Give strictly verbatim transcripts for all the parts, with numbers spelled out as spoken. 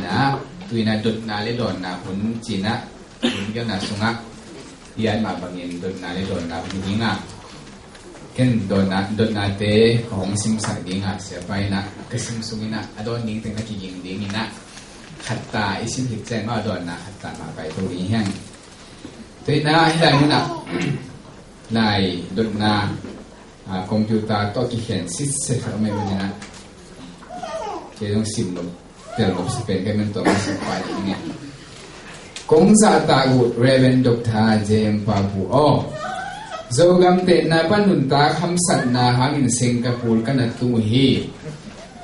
Ah, tu-in ah dotna le dawnna hun ci-in ah hun gelhna sungah hi-a, mah bangin dotna le dawnna hun hi ding a, ken dawnna, dotnate ka hong simsak ding a, siapa in ah ka sim sungin ah a dawn ding teng na kiging dingin ah khatta i sim khit ciang mah dawnna khatta mah paito ding hi hang. Tu-in ah hih lai mun ah lai dotna, ah, computer tawh kikhen sitset khat om ahih manin ah kei zong sim lo, tel lo si pen ka men tua ma sim pai ding e. Kong zahtak uh Reverend Doctor J M Papu aw, Zogam tenna pan nuntak hamsatna hangin Singapore ka na tung uh hi.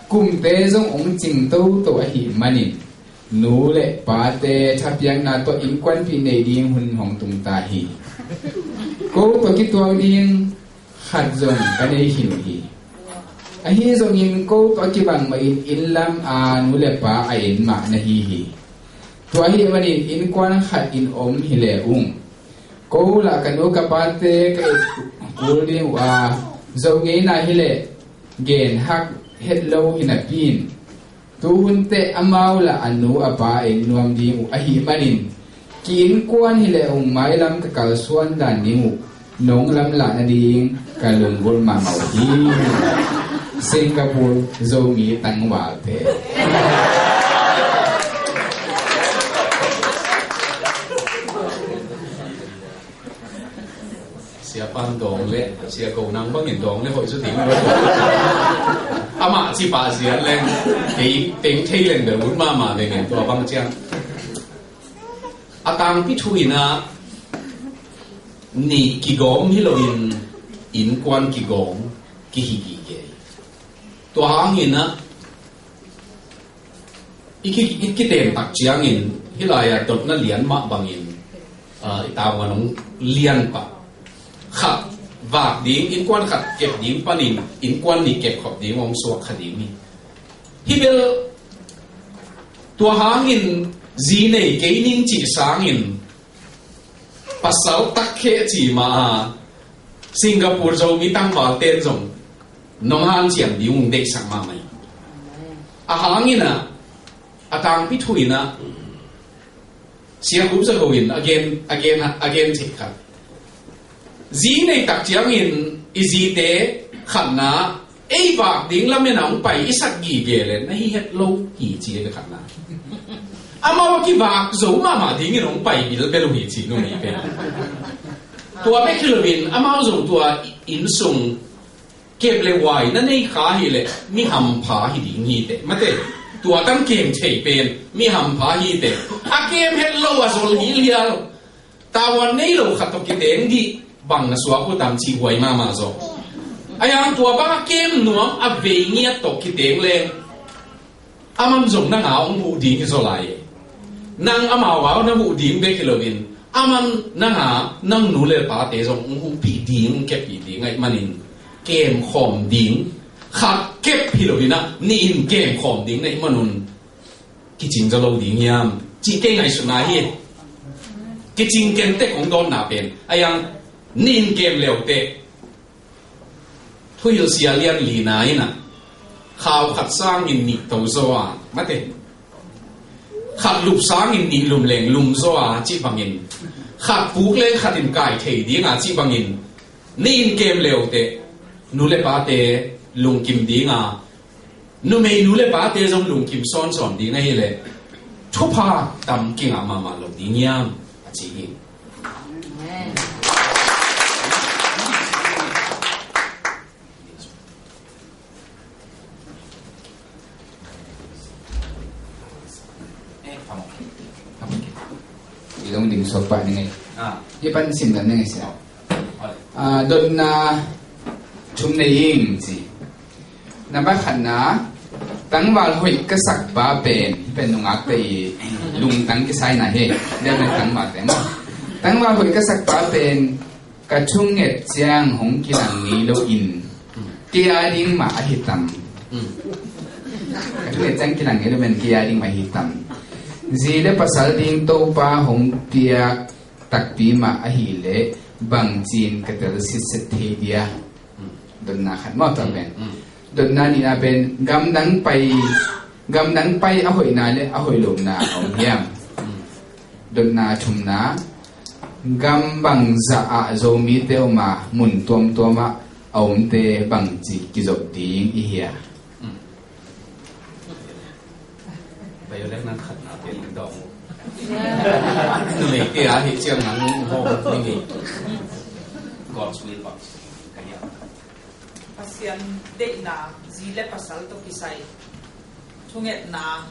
Kumte zong hong cing toto ahih manin nu le pate thapiakna tawh innkuanpih nei ding hun hong tung ta hi. Ko tawh kituak ding khat zong ka nei khin uh hi. Ahi zongin ko tawh a kibang mahin inn lam a nu le pa a en mah na hi hi. Tua ahih manin innkuan khat in om hi le ung, ko lah ka nu ka pate ka et kul ding uh a, Zo ngeina hi leh gen hak het lo hi napi in, tu hun teh amau lah a nu a pa en nuam ding uh ahih manin, ki-innkuan hi leh ung mailam ka kalsuan dan ding uh, nong lamlahna ding ka lunggulh mahmah uh hi. Singapore Zomi tangvalte. Sia pan dawng le, sia ko nang bangin dawng le hoih zaw ding. Amah ci pah zian leng, kei teng thei leng bel ut mahmah veng in tua bang ciang. A tangpi thu in ah nih kigawm hi loin innkuan kigawm kihi gige. Tua hangin ah i ki, i kiten tak ciangin hih lai-ah dotna lian mah bangin, ah, i tavuan hong lian pah. Khat vak ding, innkuan khat kep ding panin innkuan nih kep khop ding hong suak kha ding hi. Hih bel tua hangin zi nei kei ning cih sangin pasal takkhe ci mah a, Singapore Zomi tangvalten zong nong hanciam ding ung deihsak mahmah hi. A hangin ah, a tangpi thu in ah, Sia Khup Za Go in a gen, a gen, a gen thei khat. Zi nei tak ciangin i zite khatna ei vak ding lamen a hong pai i sak gige le na hi het lo hi ci a khatna. Amau a kivak zo mahmah dingin hong pai bilbel uh hi ci nung hi pen. Tua bek hi loin amau zong tua inn sung kep le huai na nei kha hi leh mi hampha hi ding hi teh. Mate, tua tang kem thei pen mi hampha hi teh. A kem het lo a zol hi lial. Tavuan nei lo khat tawh kiteng dih bang na suak uh tam cih huai mahmah zaw. A yang tua bang a kem nuam a vei ngiat tawh kiteng leng, aman zong nang a hong huh ding hi zaw lai. Nang amau a na huh ding bek hi loin, aman nang a nang nu le pate zong hong huhpih ding, hong keppih ding ahih manin kem khawm ding. Khat kep hi loin ah nih in kem khawm ding na hih manun kicing zaw lo ding hiam cih kei ngaihsutna hi. Kicing ken tek hong dawnna pen a yang nih in kem leuteh, thuhilh sia lian lina in ah khau khat sangin nih to zaw a, mate, khat lup sangin nih lum leng lum zaw a cih bangin, khat puk leng khat in kai thei ding a cih bangin, nih in kem leuteh nu le pate lungkim ding a, numei nu le pate zong lungkim sawnsawn ding ahih leh thupha tam kingah mahmah lo ding hiam a ci hi. Amen. I dong ding suak pah ni ngei. Ah. I pan sim dan ni ngei sia. Ah, dotna thum nei ing ci. Nambat khatna, tangval hoih ka sak pa pen, pen nungakte i lungtang kisai na hi. Dia pen tangvalte maw. Tangval hoih ka sak pa pen ka thunget ciang hong kilang ngei loin, kei a ding mah ahi tam. Ka thunget ciang kilang ngei loin, kei a ding mah ahi tam. Zi le pasal ding Topa hong piak takpi mah ahih leh bangcin ka tel sitset thei dia. Dotna khat maw tua pen. Dotna nihna pen gamdang pai Gamdang pai a hoihna le a hoih lohna a om hiam? Dotna thumna, gam bangzah ah Zomite om a, mun tuamtuam ah a omte bangci kizop ding i hia? Violin nan khatna pen dong. Numei te a hi ciang nang ho ni ni. God's will bang. Ka hia. Pasian deihna, zi le pasal tawh kisai. Thungetna,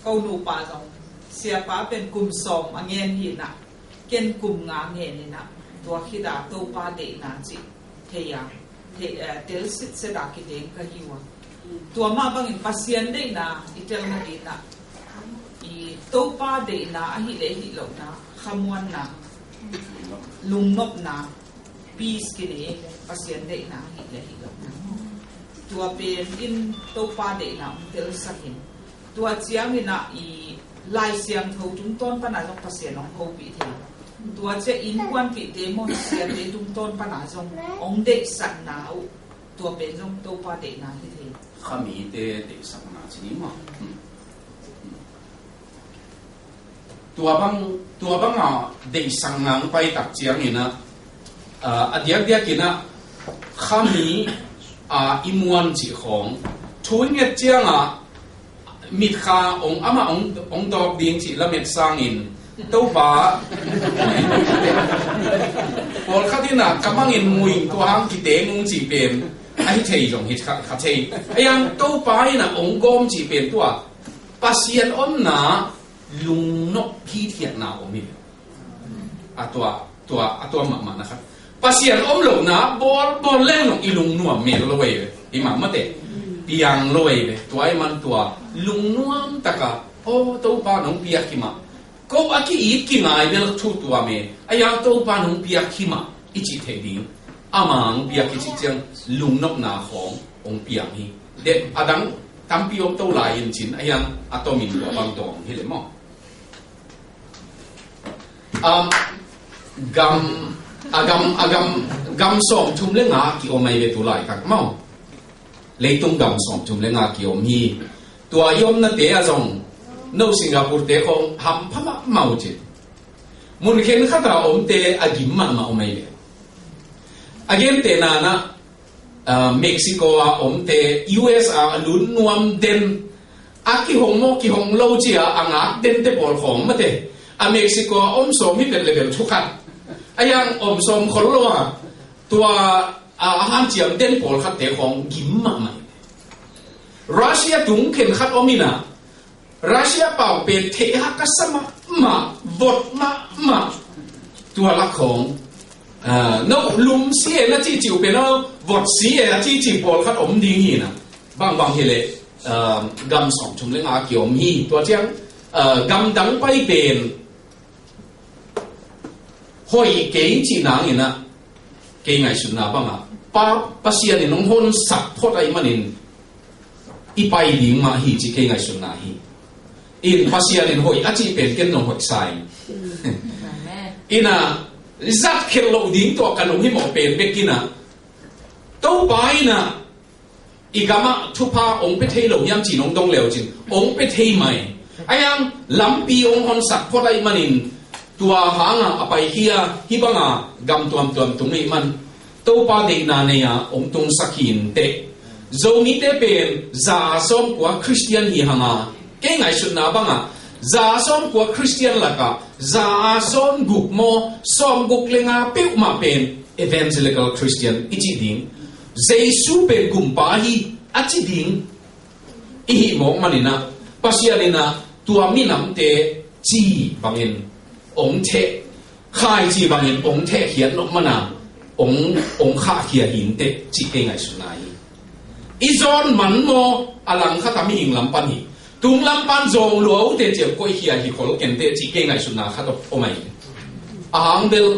ko nupa zong siapa pen kum sawm a ngen hi na, ken kum nga ngen hi na, tua khit a Topa deihna cih thei a, thei, eh, tel sitset a kiteng ka hi uh a. Tua mah bangin Pasian deihna i tel nading na, i Topa deihna ahih leh hih lohna, khamuanna, lungnopna, peace kinei, Pasian deihna ahih leh hih lohna. Tua pen in Topa deihna hong telsak in. Tua ciangin ah i Lai Siangtho tungtawn pana zong Pasian hong hopih thei. Tua ciang innkuanpihte maw, siate tungtawn pana zong hong deihsakna uh. Tua pen zong Topa deihna hi thei. Khamite deihsakna ci ni maw. Hmm. Hmm. Tua bang, tua banga deihsakna hong pai tak ciangin ah, ah, a diakdiakin ah khami, ah, i muan cih khawng thu i nget ciangah mitkha hong, amah hong, hong dawk ding cih lamet sangin Topa pawlkhat in ah ka mangin muing tua hang kiteng ung cih pen ahi thei zong hi kha, kha thei. Ahi hang Topa in ah hong gawm cih pen tua Pasian omna lungnop hithiatna om hi. A tua, tua, a tua mahmahna khat. Pasian om lohna bawl, bawl leng zong i lungnuam mel lo ei ve. I mahmah te. Piang lo ei ve. Tua i man tua lungnuam taka, aw, Topa nong piak hi mah. Ko a ki-it kingai bel thu tua me. Ahi hang Topa nong piak hi mah i cih theih ding. Ama hong piak i cih ciang lungnopna khawng hong piang hi. Dek a dang tampi om to lai in cin, ahi hang a tomin tua bang dawng hi le maw. Um, gam, a gam, a gam, gam sawmthum le nga ki-om ahi ve tu lai tak maw. Leitung gam sawmthum le nga ki-om hi. Tua i omnate ah zong no Singapore te khawng hampha mahmah uh cin. Mun khenkhat a omte a gim mahmah om ahi ve. A gentehna ah, ah, Mexico a omte, U S a a lut nuam den, a kihong maw kihong lo ci-a a ngak dente pawl khawng mate. A Mexico a om sawm hi vet le vel thu khat. Ahi hang om sawm khol lo a, tua, ah, a hanciam den pawlkhatte khawng gim mahmah. Russia tung khenkhat om in ah, Russia pau pen theih hak ka sa mahmah, vot mahmah. Tua lak khawng, ah, no lum si e na ci ci uh pen, no vot si e na ci ci pawlkhat om ding hi na. Bangbang hi leh, ah, gam sawmthum le nga ki-om hi. Tua ciang, ah, gam dang pai pen hoih kei cih nang in ah, kei ngaihsutna bangah, Pa, Pasian in hong honsak phot ahih manin i pai ding mah hi cih kei ngaihsutna hi. In Pasian in hoih a cih pen ken nong hoih sa in. Amen. In ah, zat khelh loh ding tua ka nong himawh pen bek in ah, Topa in ah, i gamah thupha hong pia thei lo hiam ci-in hong dong leu cin, hong pia thei mai. Ahi hang lampi hong honsak phot ahih manin, tua hangah a paikhia, hih banga gam tuamtuam tung ahih man, Topa deihna nei-a hong tungsak hi inteh. Zomite pen za a sawmkua Khristian hi hanga, kei ngaihsutna bangah, za a sawmkua Khristian lakah, za a sawmguk maw, sawmguk le nga peuhmah pen Evangelical Khristian i cih ding. Jesu pen Kumpa hi a ci ding i hih mawk manin ah, Pasian in ah tua minamte ci bangin hong theh, khaici bangin hong thehkhiat nop mana hong, hong khahkhia hi inteh cih kei ngaihsutna hi. I zawn man maw, a langkhat a mihing lam pan hi. Tung lam pan zawng lua uh teh ciang koihkhia hi khol kenteh cih kei ngaihsutna khat om ahi. A hang bel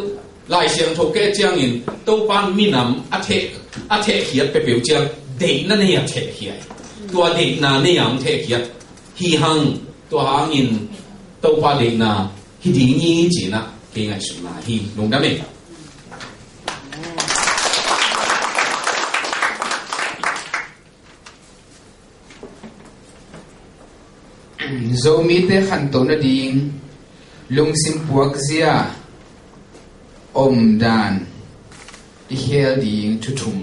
Lai Siangtho keh ciangin Topan minam a theh, a thehkhiat peuhpeuh ciang deihna nei a thehkhia hi. Tua deihna nei a hong thehkhiat hi hang, tua hangin Topa deihna hi ding hi ci-in ah kei ngaihsutna hi. Lungdam e. Zomite khantoh nading lungsim puakzia omdan i khel ding thu thum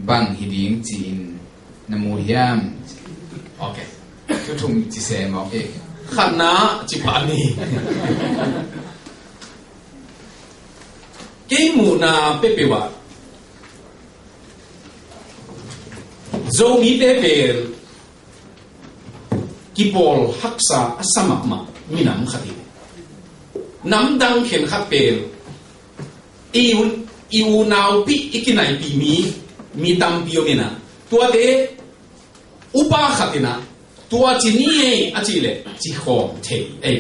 bang hi ding ci-in na mu hiam? Ok. Thu thum ci sem, ok. Khatna ci pah ni. Kei muhna peuhpeuh ah Zomite pen kipawl haksa a sa mahmah minam khat hi. Namdang khen khat pen i u, i unaupi, i kinaipih mi, mi tampi om in ah, tuate upa khat in ah, tua ci ni ei a cih leh ci khawm thei ei.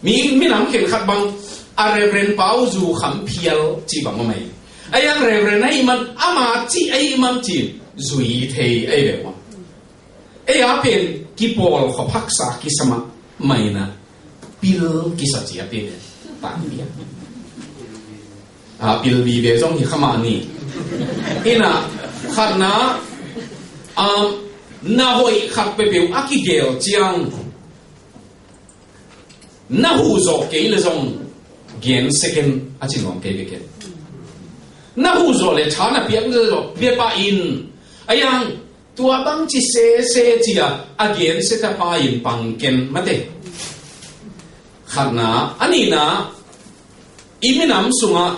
Mi, minam khen khat bang a Reverend Pau Zu Kham Phial cih bang om ei. Ei ang Reverend ahih man, ama cih ahih man ci-in zui thei ei ve maw. Ei a pen kipawl khop haksa kisa mahmah in ah pil kisa ci a pen. Tang bia a pil vive zong hi kha mah ni. In ah khatna, um, na hoih khat peuhpeuh a kigel ciang na huh zawh kei le zong gen second a ci nuam kei bek hi. Na huh zawh le tha na piak le zawh bia pah in, a yang tua bang ci sese ci a, a gen sese ta pa in pang ken mate. Khatna, a nihna, i minam sungah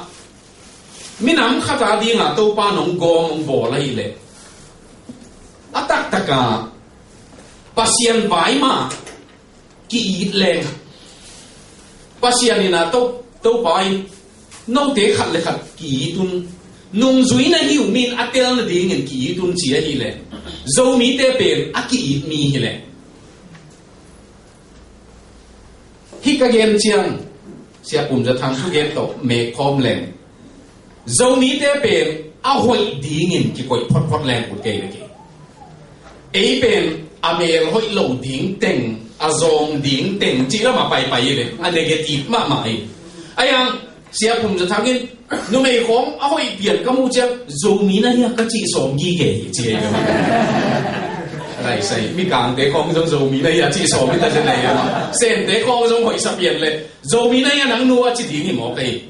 minam khat a dingah Topa nong gawm nong bawl ahih leh a taktak a Pasian vai mah ki-it leng. Pasian in ah To, Topa in note khat le khat ki-it un, nungzui na hi uh mi in a tel nadingin ki-it un ci ahih leh, Zomite pen a ki-it mi hi leh. Hih ka gen ciang Sia Pum Za Thang thugen tawh mek khawm leng, Zomite pen a hoih dingin kikoih photphot leng ut kei ve kei. Ei pen a mel hoih lo ding teng, a zawng ding teng cih lamah paipai hi ve, a negative mahmah hi. A yang Sia Pum Za Thang in, numei khawng a hoih pian ka muh ciang Zomi na hi a ka cih sawm gige hi ci hi ve. Laisai, Mikangte khawng zong Zomi na hi a cih sawm hi ta ci nei hi. Sente khawng zong hoih sa pian le Zomi na hi a nang nu a ci ding hi maw kei.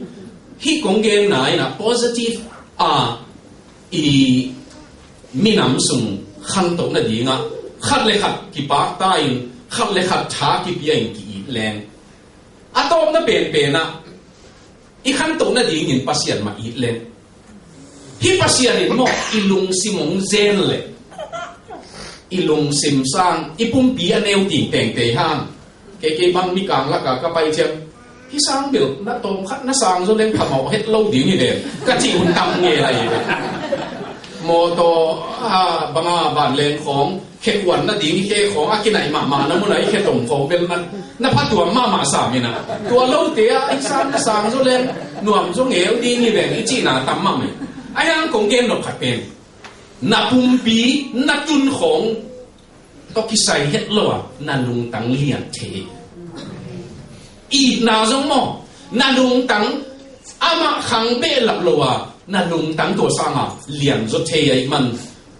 Hih kong genna in ah positive a i minam sung khantoh nadingah khat le khat kipakta in, khat le khat tha kipia in ki-it leng. A tawpna penpen ah i khantoh nadingin Pasian mah it leng. Hih Pasian in maw i lungsim hong zen leh, i lungsim sang, i pumpi a neu ting tengtei hang. Kei, kei bang Mikang lakah ka pai ciang, hih sang bel na tawm khat na sang zaw leng phamawh het lo ding hi ve, ka cih hun tam nge lai hi ve. Mawtaw, a, banga vanleng khawng, khe kuan nading i khe khawng a kinaih mahmah na munah i khe tom khawng bel na, na phatuam mahmah sam in ah. Tua lote ah hih sang na sang zaw leng nuam zaw ngeu ding hi ve i cihna tam mahmah hi. A yang kong gen nop khat pen, na pumpi na tun khawng tawh kisai het lo a na lungtang lian thei. Itna zong maw, na lungtang amah khang behlap lo a na lungtang tua sanga lian zaw thei ahih man,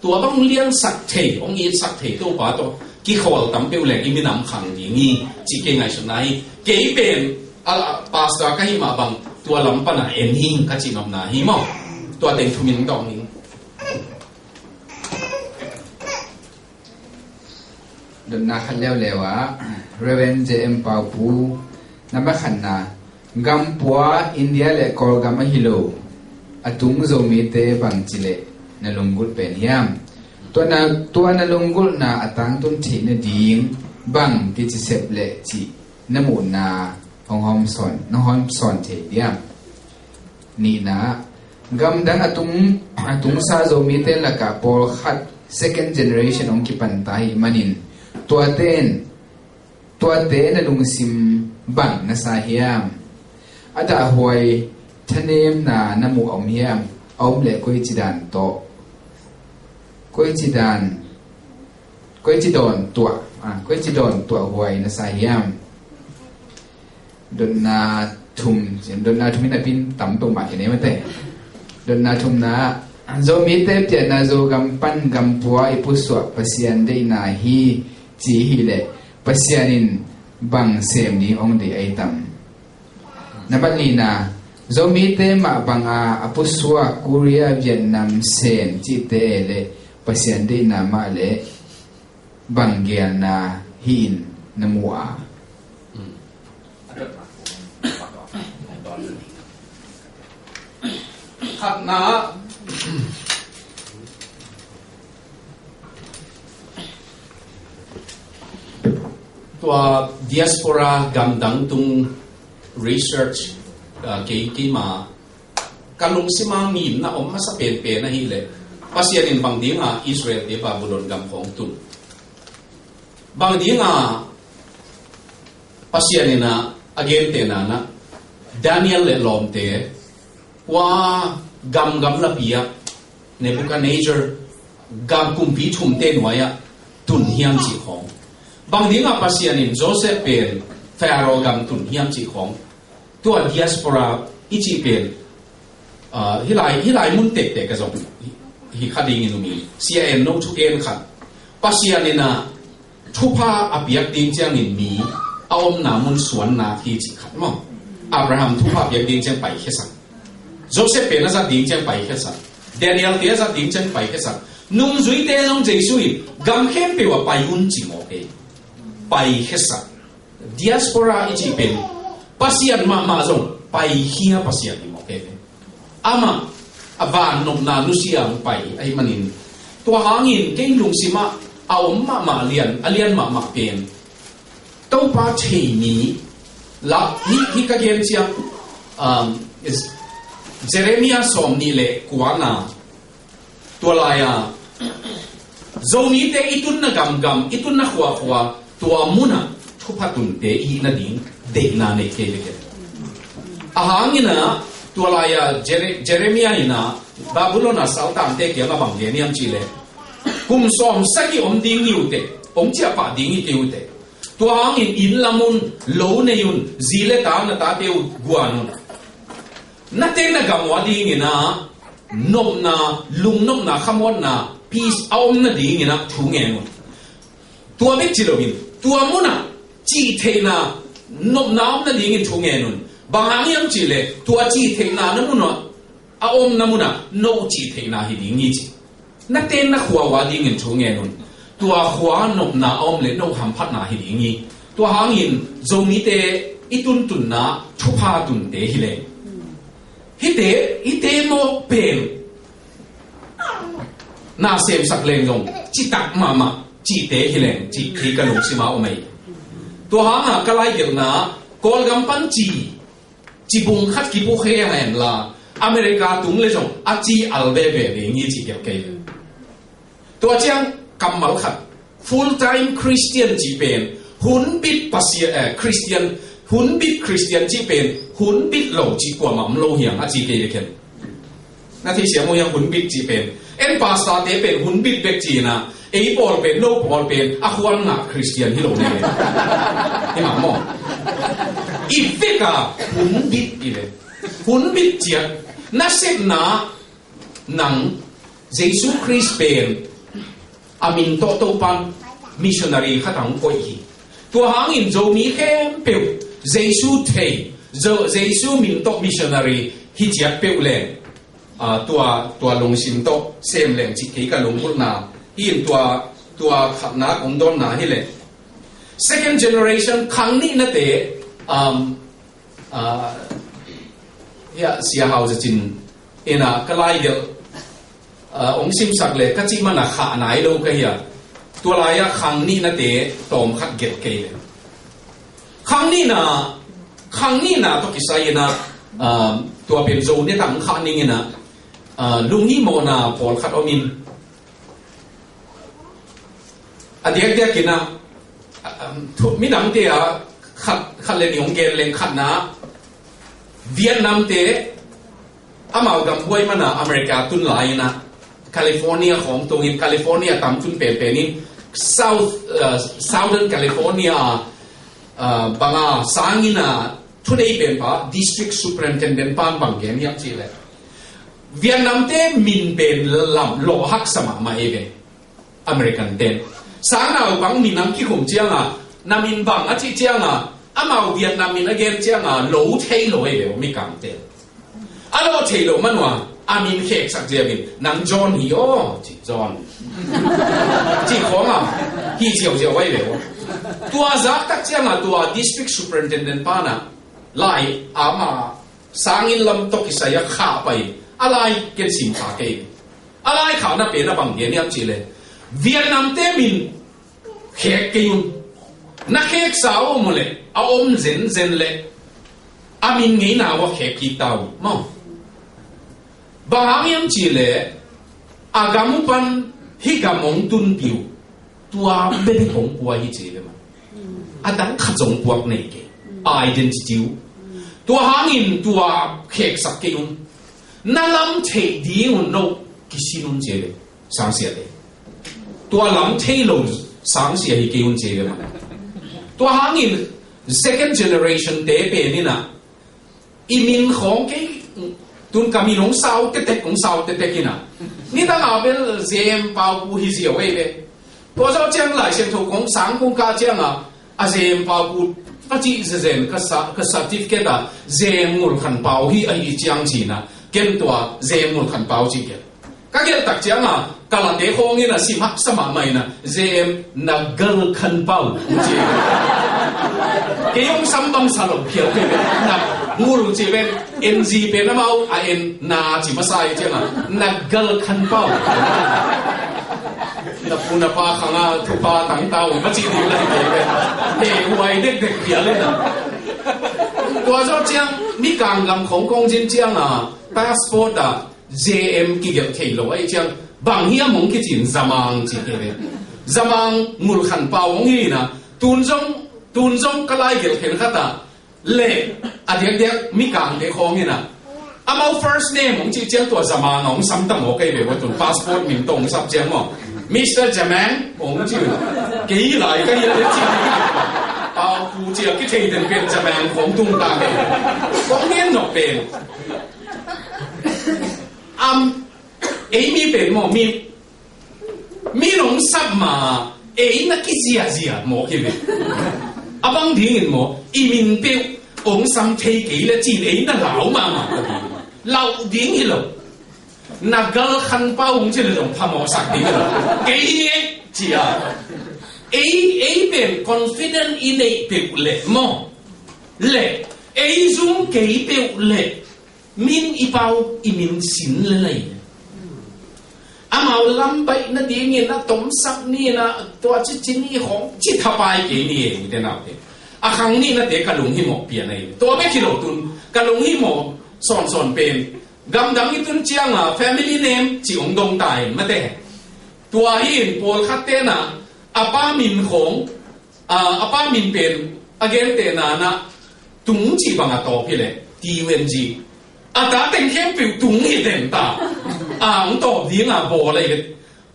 tua bang liansak thei, hong itsak thei Topa tawh kikhawl tam peuh leng i minam khang ding hi cih kei ngaihsutna hi. Kei pen a, pastor ka hih mah bang tua lam pana en hing ka cih nopna hi maw. Tua teng thumin ka hong hing. Dotna khat leuleu ah, Reverend J M Pau Pu, na makhanna, gampua India le Kawlgam ahi lo a tung Zomite bangci le na lunggulh pen hiam? Tua na, tua na lunggulhna a tangtun theih nading bang kici sep le cih na muhna hong hawmsawn, na hawmsawn thei diam? Nihna, gamdang a tung, a tungsa Zomite lakah pawlkhat second generation hong kipanta ahih manin tuate in, tuate na lungsim bang na sa hiam? A dahhuai thanemna na muh a om hiam? A om leh koici dan tawh, koici dan, koici dawn tuah, a, koici dawn tuah huai na sa hiam? Dotna thum, dotna thum in a pin tam peuhmah kei ne mate. Dotna thumna, Zomite pianna Zogam pan gampua i pusuah Pasian deihna hi ci hileh Pasian in bang sem ding hong deih ahi tam? Na bat nihna, Zomite mah banga a pusuak Korea, Vietnam, Sen cihte le Pasian deihna mah le bang gelna hi in na mu a? Khatna, tua diaspora gamdang tung research, ah, kei, keima ka lungsima ngimna om masa penpen ahileh Pasian in bang dinga Israel te Babylon gam khawng tun? Bang dinga Pasian in a, a gentehna na Daniel le lawmte kua gamgam lapi-ah Nebuchadnezzar gam kumpi thumte nuai-ah tun hiam cih khawng? Bang dinga Pasian in Joseph pen Pharaoh gam tun hiam cih khawng? Tua diaspora i cih pen, ah, hilai, hilai mun tektek a zong hi, hi kha dingin um hi. Sia en no thugen khat. Pasian in a thupha a piak ding ciangin mi a omna mun suanna hi cih khat maw? Abraham thupha a piak ding ciang paikhiasak. Joseph pen a zat ding ciang paikhiasak. Daniel te a zat ding ciang paikhiasak. Nungzuite zong Jesu in gam khempeuh ah pai un ci mawk hi. Paikhiasak. Diaspora i cih pen Pasian mahmah zong paikhia Pasian hi mawk hi. Amah a van nopna nusia hong pai ahih manin, tua hangin kei lungsimah a om mahmah lian, a lian mahmah pen Topa thei mi la, hi, hi ka gen ciang, um, is Jeremiah sawm nih le kuana, tua lai-a Zomite i tunna gamgam, i tunna khuakhua, tua munah thupha tunte i hih nading deihna nei kei vek hi. A hangin a, tua lai-a Jere-, Jeremiah in a Babylon a saltangte kiangah bang gen hiam cihleh, kum sawm sagih om ding hi uh teh, hong ciahpah ding hi kei uh teh. Tua hangin inn la un, lo nei un, zi le ta, na tate uh guan un. Na tenna gam uh a dingin a nopna, lungnopna, khamuanna, peace a om nadingin a thu ngen un. Tua bek ci loin, tua munah cihtheihna, nopna om nadingin thu ngen un. Bang hang hiam cihleh, tua cihtheihna na munah, a omna munah no cihtheihna hi ding hi ci. Na tenna khua uh a dingin thu ngen un. Tua khua nopna a om le no hamphatna hi ding hi. Tua hangin Zomite i tuntunna thupha tunte hi leng, hihte, hihte mawk pen na semsak leng zong citak mahmah cihte hi leng cih hi ka lungsima om ei. Tua hanga ka laigelhna Kawlgam pan ci, ci bung khat kipukhe hen la, America tung le zong a ci al veve ding hi ci gelh kei. Tua ciang kammal khat, full time Christian cih pen, hunbit Pasian, eh, Christian, hunbit Christian cih pen hunbit lo cih kuamah om lo hiang a ci kei vek hen. Na theisiam uh hiang hunbit cih pen? En pastorte pen hunbit bek ci-in a, ei pawl pen, no pawl pen a khuan ngah Christian hi lo ne. Hi mah maw? I vek a hunbit i ve. Hunbit ciat nasepna nang Jesu Khrist pen a min tawh Topan missionary khat a hong koih hi. Tua hangin Zomi khempeuh Jesu thei, Zo-, Jesu min tawh missionary hi ciat peuh leng, ah, tua, tua lungsim tawh sem leng cih kei ka lunggulhna hi in tua, tua khatna kong dawnna hi leh. Second generation khang nihnate, um, ah, hiah Sia Hau Za Cin in a ka laigelh, ah, hong simsak le ka cih mana khah nai lo ka hi a. Tua lai-ah khang nihnate tawm khat gelh kei le. Khang nihna, khang nihna tawh kisai in a, ah, tua pen Zo ne tang khah ning in a, ah, lunghimawhna pawlkhat om in, a diakdiak in a, um, thu, midangte a khat, khat le nih hong gen leng khatna, Vietnamte amau gambuai mana America tun lai in a, California khawng tungin, California tam tun penpen in, South, uh, Southern California, uh, banga sangin a thunei penpa, District Superintendent pan bang gen hiam cihleh, Vietnamte min pen lam lawh haksa mahmah ei ve. American ten. Sang naupang min ang kikhum cianga, na min bang a cih cianga, amau Vietnam min a gen cianga lo thei lo ei ve mikangte. A lo thei lo man ua a min kheksak ziamin, nang John hi aw, ci John, ci khawnga hi ziauziau ei ve. Tua zak tak cianga tua district superintendent pana lai ama sangin lam tawh kisai a khah pai, a lai ken sim kha kei. A lai khahna pen a bang gen hiam cihleh, Vietnamte min khek kei un. Na kheksa om uh leh a om zenzen leh a min ngeina uh a khek kik ta uh maw. Bang hang hiam cihleh, a gam uh pan hih gam hong tunpi uh tua bebek hong pua hi ci ve maw. A dang khat zong puak nei kei. Identity uh. Tua hangin tua kheksak kei un. Na lam theih ding un no kisin un ci ve. Sangsiate, tua lam thei lo sangsia hi kei un ci ve maw. Tua hangin second generation te pen ina i min khawng kei, tun ka min hong sau tetek, hong sau tetek ina, nidang a bel Jem Pau Pu hi ziau ei ve. Tua zawh ciang Lai Siangtho kong sang kong kah cianga a Jem Pau Pu ka cih zezen ka sa, ka certificate a Jem Ngul Khan Pau hi ahi ciang cina, ken tua Jem Ngul Khan Pau ci ken. Ka gelh tak cianga ka late khawngin a sim haksa mahmah ina, Jem Nagal Khan Pau ci. Kei hong sam bang sa lo phial kei ve. Na Ngul ci ve, N G pen amau a en na ci masa hi cianga Nagal Khan Pau. Na pu na pa khanga thupha tang ta uh ma ci ding lai kei ve. He huai dekdek phial ina. Tua zawh ciang mikang gam khawng kong zin cianga passport a J M kigelh thei lo ahi ciang, bang hiam hong kicin Zamang ci kei ve. Zamang Ngul Khan Pau hong hi ina, tun zong, tun zong ka lai gelh khen khat ah le a diakdiak mikangte khawng ina, amau first name hong cih ciang tua Zamang a hong sam ta maw kei ve, tua tun passport min tawh hong sap ciang maw. Mister Zamang hong ci uh. Kei lai ka hi a le ci. Pau Pu ci a kithei den pen Zamang khawng tung ta kei. Kong ngen nawk pen. Am, ei mi pen maw, mi, mi nong sap ma, ei na kiziazia maw kei ve. A bang dingin maw, i min peuh hong sam thei kei le cin ei na lau mahmah ka ding. Lau ding hi lo. Nagal Khan Pau hong ci le zong phamawhsak ding hi lo. Kei hi e, ci a. Ei, ei pen confident i neih peuh le maw. Le, ei zum kei peuh le. Min i pau, i min sin le lei. Amau lam baih nadingin a tomsak ni na, tua ci ci ni khawng, ci thapai kei ni e, ute naute. A khang ni nate ka lunghimawh pian ahi. Tua bek hi lo tun, ka lunghimawh sawnsawn pen. Gamdang i tun cianga, family name, ci hong dong ta in, mate. Tua hi in, pawlkhat tena, a pa min khawng, a, a pa min pen, a gente nana, Tung cih bang a tawp hi le, T U N G. A ta teng khempeuh Tung hi den ta. A hong tawp dinga bawl ahi le.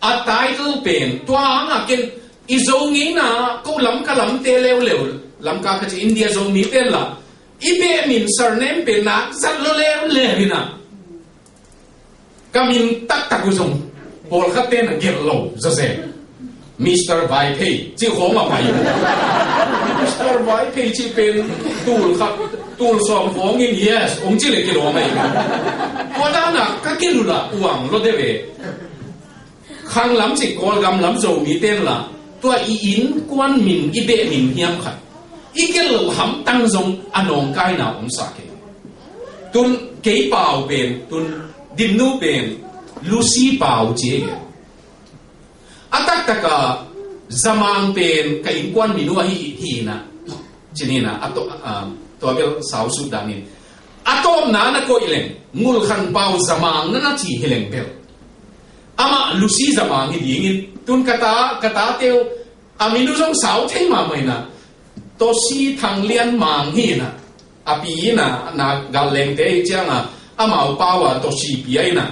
A title pen, tua hanga ken, i Zo ngeina, ko Lamka lamte leuleu, Lamka kha ci India Zomi ten la. I beh min surname pen nak zat lo leuleu hi na. Ka min taktak uh zong pawlkhat ten a gelh lo zawzen. Mister Vaiphei cih khawng a pai uh. Mister Vaiphei cih pen tul khat, tul sawm khawngin yes hong ci le kilawm ahi. Tua dana ka gelh uh la uang lo deuh e. Khanglam cih Kawlgam lam Zomi ten la, tua i innkuan min, i beh min hiam khat i gelh loh hamtang zong a nawngkaina om sa kei. Tun kei Pau pen, tun Dimnu pen, Lucy Pau ci hi. A taktaka Zamang pen ka innkuan min uh ahi hi na. Ci ni na, a to, a, tua bel sau sut dangin. A tawpna na koih leng, Ngulkhan Pau Zamang na na ci hi leng bel. Amah Lucy Zamang hi dingin, tun ka ta, ka tate uh, a min uh zong sau thei mahmah hi na. Tosi Thang Lian Mang hi na. A pi hi na, na gal lengte hi cianga, amau pau a Tosi pi a hi na.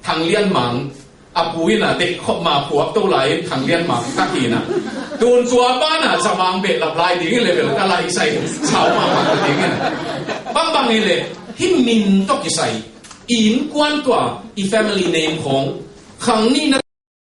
Thang Lian Mang, a pu hi na, dek khop ma phuak to lai in Thang Lian Mang tak hi na. Tun tua pa na, Zamang behlap lai ding hi le bel ka lai sai, sau mahmah ka ding hi na. Bangbang hi le, hih min tawh kisai. I innkuan tua, i family name khawng, khang nih na